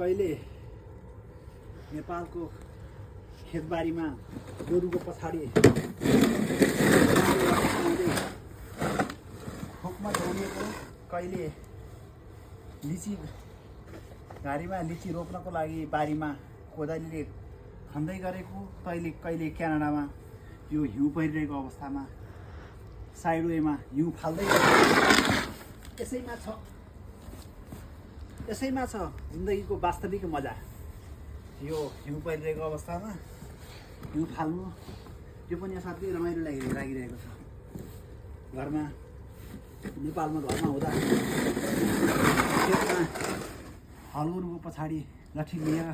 कहिले नेपालको खेतबारीमा गोरुको पछाडि खोकमा झोलिएको, कहिले लिची घारीमा लिची रोप्नको लागि बारीमा कोदालीले खन्दै गरेको, कहिले क्यानाडामा यो हिउँ परिरहेको अवस्थामा साइडवेमा हिउँ फाल्दै यसैमा छ जिन्दगीको वास्तविक मजा। यो हिउँ परिरहेको अवस्थामा हिउँ फाल्नु, यो पनि असाध्यै रमाइलो लागिरहेको छ। नेपालमा घरमा हुँदा खेतमा हल गोरुको पछाडि लट्ठी लिएर